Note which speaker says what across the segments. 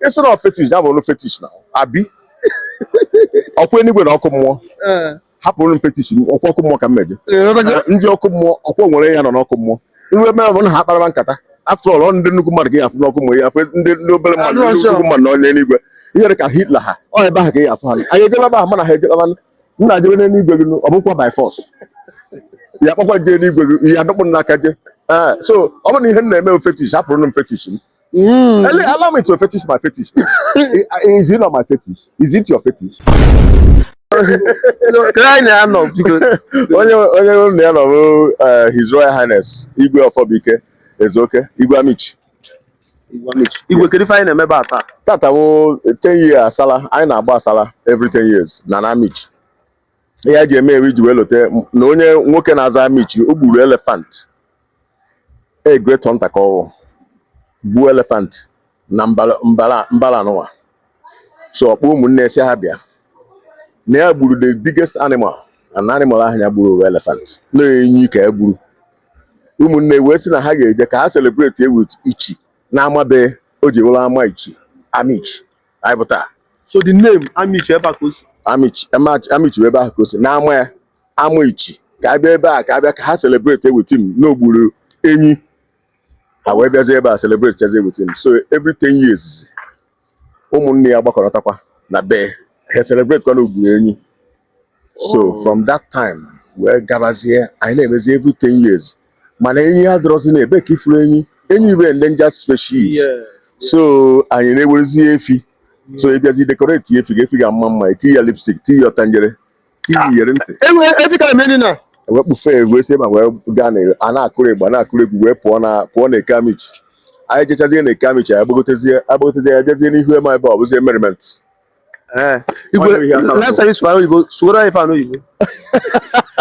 Speaker 1: Isi na fetish ya bụrụ fetish na abi ọkwa eluigwe na ọkụ mmụọ. Hapụrụ m fetish m, ọkwa ọkụ mmụọ ka m meje. Ndị ọkụ mmụọ, ọkwa nwere ya nọ n'ọkụ mmụọ. Nwe mere bụ na ha kparaba nkata. After all, ọ ndị nnukwu mmadụ ka ya afụ n'ọkụ mmụọ, ya afụ ndị obere mmadụ, ndị nnukwu mmadụ nọ n'eluigwe. Ihe dị ka Hitler ha, ọ ebe ahụ ka ya afụ ha. Anyị ejebe ebe ahụ, mana ha ejebe nna jebe n'eluigwe gị, ọ bụkwa by force. Ya akpọkwa jee n'igwe gị, ya adọkpụ n'aka je. Ee, so ọ bụrụ na ihe m na-eme bụ fetish, hapụrụ m fetish m. Allow me to fetish my fetish. Is it not my fetish? Is it your fetish?
Speaker 2: Kedu anyị na-anọ, biko?
Speaker 1: Onye ụlọ ya nọ bụ His Royal Highness Igwe Ọfọbụike Ezeoke, Igwe Amichi.
Speaker 2: Igwe, kedu ife anyị na-eme ebe a taa?
Speaker 1: Tata bụ 10 years asala. Anyị na-agba asala every 10 years na Amichi. Ihe a ji eme ewu iji wee lote na onye nwoke na-aza Amichi, o gburu elephant, a great hunter ka ọ wụ. Gbuo elephant na mbala mbala mbala anụnwa. So ọkpọ ụmụnne si ha bịa na ya gburu the biggest animal, and animal ahụ ya gburu bụ elephant na enyi ka ya gburu. Ụmụnne wee sị na ha ga-eje ka ha celebrate with ichi na amabe o ji wụrụ ama ichi Amichi anyị bụ taa.
Speaker 2: So the name Amichi, ebe a ka o si?
Speaker 1: Amichi, Amichi bụ ebe ahụ ka o si na-ama ya ama ichi, ka abịa ebe a, ka abịa ka ha celebrate with him na ogburu enyi. Ha wee bịazie ebe a celebrate chazie with him. So every 10 years, ụmụnne ya gbakọrọtakwa na be ha, celebrate kwa na ogburu enyi. So from that time wee gabazie, anyị na-emezi every 10 years, mana enyi adịrọzi na ebe ka ifuru enyi. Enyi bụ endangered species. So anyị na-ewerezi efi. So ị bịazi decorate efi ga, efi ga-ama mma, eti ya lipstick, tii ya ọtanjere, tii ya iyeri ntị.
Speaker 2: Enwe efi ka na-eme nri na
Speaker 1: wee kpụfe, wee sị ma wee gaa na a na-akụrụ ịgba, na-akụrụ egwu, wee pụọ na Eke Amichi. Anyị jechazie na Eke Amichi, anyị gbagotezie ya, bịazie n'ihu eme ebe ọ bụzie merriment.
Speaker 2: Igwe.
Speaker 1: Ọ bụ ihe asaa.
Speaker 2: Last time sụrụ oyibo, sụrụ anyị fan oyibo.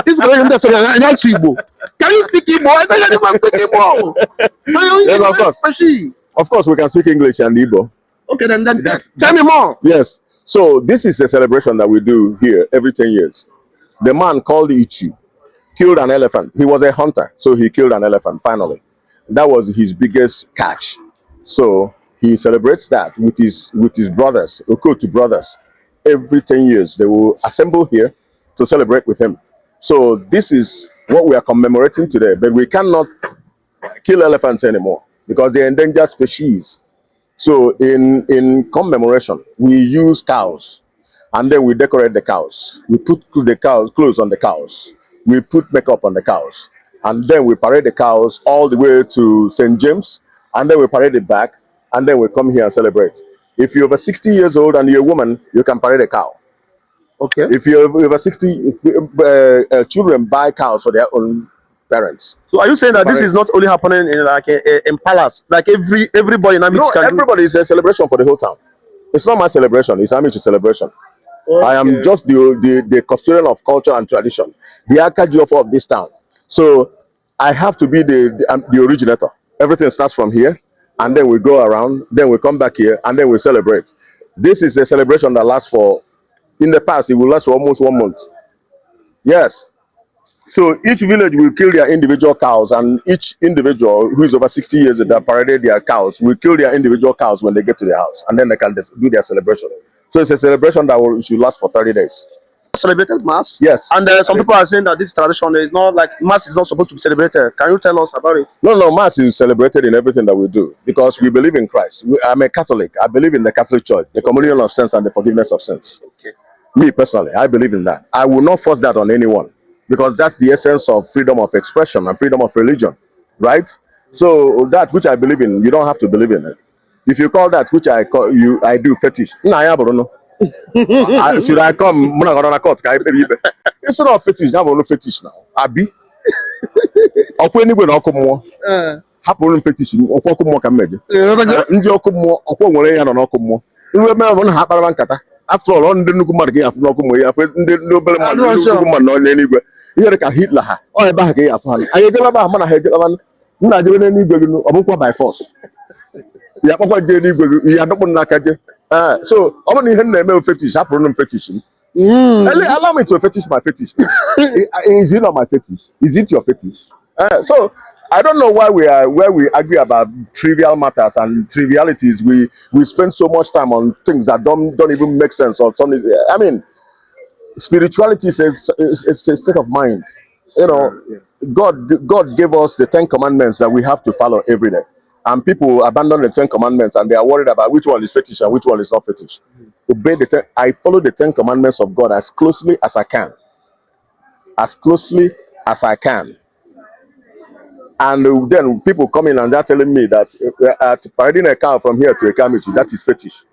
Speaker 2: Isụrụ anyị, ndị asọrọ anyị asụ Igbo. Can you speak Igbo? I said you can speak Igbo.
Speaker 1: Yes, of course. Of course we can speak English and Igbo.
Speaker 2: Okay, then tell me more.
Speaker 1: Yes. So this is a celebration that we do here every 10 years. The man called Ichi killed an elephant. He was a hunter, so he killed an elephant finally. That was his biggest catch. So he celebrates that with his brothers, Okotu brothers. Every 10 years they will assemble here to celebrate with him. So this is what we are commemorating today, but we cannot kill elephants anymore because they're endangered species. So in commemoration, we use cows and then we decorate the cows. We put the cows clothes on the cows. We put makeup on the cows. And then we parade the cows all the way to St. James, and then we parade it back, and then we come here and celebrate. If you're over 60 years old and you're a woman, you can parade a cow. If you're over 60, children buy cows for their own parents.
Speaker 2: So are you saying that this
Speaker 1: Parade.
Speaker 2: Is not only happening in like in palace, like everybody in Amichi
Speaker 1: No,
Speaker 2: can do?
Speaker 1: Everybody, is a celebration for the whole town. It's not my celebration, it's Amichi celebration. I am just the custodian of culture and tradition, the Akajiofo of this town. So I have to be the originator. Everything starts from here, and then we go around, then we come back here, and then we celebrate. This is a celebration that lasts for, in the past, it will last for almost one month. Yes. So each village will kill their individual cows, and each individual who is over 60 years that paraded their cows will kill their individual cows when they get to their house, and then they can do their celebration. So it's a celebration that will should last for 30 days.
Speaker 2: Celebrated mass.
Speaker 1: Yes.
Speaker 2: And some people are saying that this tradition is not like mass is not supposed to be celebrated. Can you tell us about it?
Speaker 1: No, Mass is celebrated in everything that we do because we believe in Christ. I'm a Catholic. I believe in the Catholic Church, the communion of sins and the forgiveness of sins. Me personally, I believe in that. I will not force that on anyone because that's the essence of freedom of expression and freedom of religion, right? So that which I believe in, you don't have to believe in it. If you call that which I call you, I do fetish. Nna ya bụrụ no. Should I come? Mụ na gị na court ka anyị kpere ikpe. It's not fetish, ya bụrụ fetish now. Abi? Ọkwa eluigwe na ọkụ mmụọ. Hapụrụ m fetish m, ọkwa ọkụ mmụọ ka m meje. Ndị ọkụ mmụọ, ọkwa nwere ya nọ n'ọkụ mmụọ. Nwe mere bụ na ha kparaba nkata. After all, ọ ndị nnukwu mmadụ ka ya afụ n'ọkụ mmụọ, ya afụ ndị obere mmadụ, ndị nnukwu mmadụ nọ n'eluigwe. Ihe dị ka Hitler ha, ọ ebe ahụ ka ya afụ ha. Anyị ejebe ebe ahụ, mana ha ejebe nna jebe n'eluigwe gị, ọ bụkwa by force. Ya akpọkwa jee n'igwe gị, ya adọkpụ n'aka je. Ee, so ọ bụrụ na ihe m na-eme bụ fetish, hapụrụ m fetish m. Allow me to fetish my fetish. Is it not my fetish? Is it your fetish? So I don't know why we are where we argue about trivial matters and trivialities. We spend so much time on things that don't even make sense or something. I mean, spirituality is a state of mind. God gave us the 10 Commandments that we have to follow every day. And people abandon the 10 Commandments and they are worried about which one is fetish and which one is not fetish. Obey the 10. I follow the 10 Commandments of God as closely as I can. As closely as I can. And then people come in and they're telling me that at parading a cow from here to Eke Amichi, that is fetish.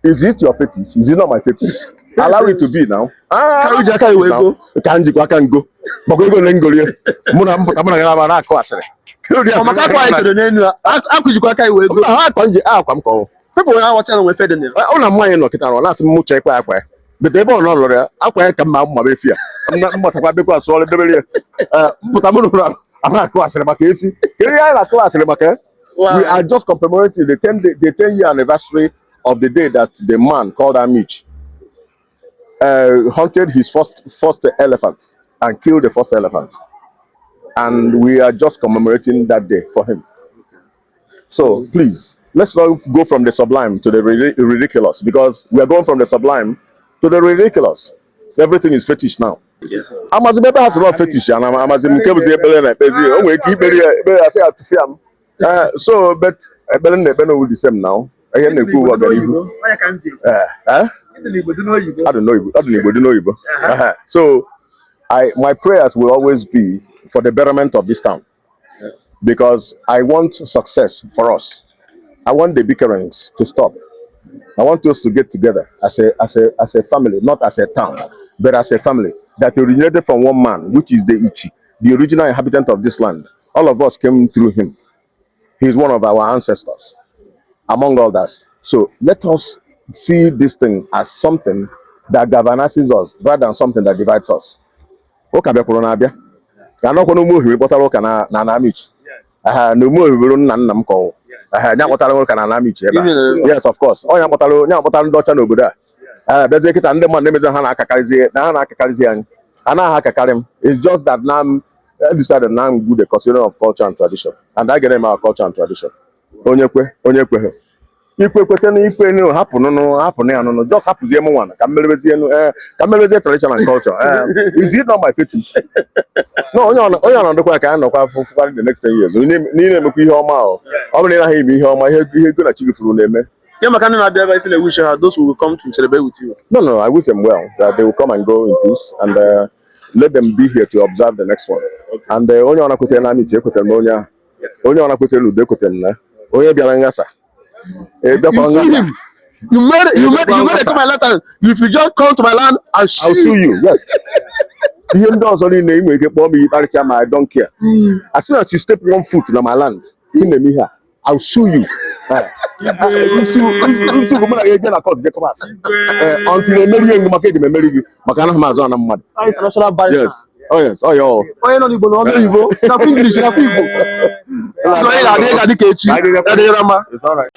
Speaker 1: Is it your fetish? Is it not my fetish? Allow it to be now. Ah,
Speaker 2: Ka uji aka iwe
Speaker 1: now.
Speaker 2: ego.
Speaker 1: Ka m jikwa aka ngo. Maka ego ole ngorie. Mụ na mpụta mụ na gị na na-akụ asịrị.
Speaker 2: Ọ maka akwa anyị kedo n'elu a, akụjikwa aka iwe ego.
Speaker 1: Mba, akwa nji akwa m ka ọ.
Speaker 2: People na-aghọta na nwe ife dị na ya.
Speaker 1: Ọ na mmanya nọ kịta ọ na-asị m mụcha ekwe akwa ya. But ebe ọ nọ lụrụ ya, akwa ya ka mma mma bụ efi ya. Mmatakwa bekwa sụọrọ debere ya. Mpụta mụ na a na-akụ asịrị maka efi. Kedu ihe anyị na-akụ asịrị maka ya? We are just commemorating the 10 year anniversary of the day that the man called Amichi hunted his first elephant and killed the first elephant. And we are just commemorating that day for him. So please, let's not go from the sublime to the ridiculous, because we are going from the sublime to the ridiculous. Everything is fetish now. Amazi m ebe ha si nọ fetish ya na amazi m nke bụzi ekpere na ekpezi o nwere ike ikpere ya ekpere ya sị ya tụfịa m. So but ekpere m na-ekpe n'owu the same now. Ihe m na-ekwu ugbu ọganihu. Eh? Adị n'oyibo, adị n'Igbo, dị n'oyibo. So I my prayers will always be for the betterment of this town, because I want success for us. I want the bickerings to stop. I want us to get together as a family, not as a town, but as a family that originated from one man, which is the Ichi, the original inhabitant of this land. All of us came through him. He is one of our ancestors, among others. So let us see this thing as something that galvanizes us rather than something that divides us. Ụka bịakwuru na-abịa ka anọkwa n'ume ohiri kpọtara ụka na Amichi. Aha, na ume ohiri nna nna m ka ọ wụ. Aha, ya kpọtara ụka na Amichi ebe a. Yes, of course. Ọ ya kpọtara ndị ọcha n'obodo a. Ee, bịazie kịta ndị mmadụ na-emezi ha na-akakarịzi na ha na-akakarịzi anyị. Anaghị akakarị m. It's just that now I decided now I'm good a custodian of culture and tradition. And I get them our culture and tradition. Onye kwe, onye kweghị. Ikwe kwete na ikwe nụ hapụ nụnụ hapụ na ya nụnụ, just hapụzie m nwa ka m merebezie nụ ka m merebezie tradition and culture. Is it not my fetish? No, onye ọ nọdụkwa ka anyị nọkwa fụkwarị the next 10 years. N'ị na-emekwa ihe ọma ọ ọ bụrụ na ị naghị eme ihe ọma, ihe ego na chi gị furu na-eme.
Speaker 2: Yeah, maka ndị na-abịa ebe ife na-ewish ha, those who will come to celebrate with you.
Speaker 1: No, I wish them well, that they will come and go in peace and let them be here to observe the next one. And onye ọ na-kwetere na Amichi ekwetere m onye ahụ. Onye ọ na-kwetere n'udo ekwetere m na onye bịara nghasa. E bịakwara
Speaker 2: You sue
Speaker 1: nghasa.
Speaker 2: him. You made a come my letter. If you just come to my land, I sue
Speaker 1: I'll sue
Speaker 2: you.
Speaker 1: you. Yes. Ihe ndị ọzọ niile ị nwere ike kpọọ m iyi kparịcha ma I don't care. As soon as you step one foot na my land, ị na-eme ihe a, I'll sue you. Nsu mụ na gị eje na court jekọba asị. Until emerie gị maka eji m emeri gị maka anaghị m azụ ana mmadụ.
Speaker 2: International barrister.
Speaker 1: Yes. Oh yes. Oh yeah.
Speaker 2: Onye nọ n'Igbo na ọnụ oyibo, nakwa English, nakwa Igbo. Onye ga-adị ga-adị ka echi. Ya dịrị mma.
Speaker 1: It's all right.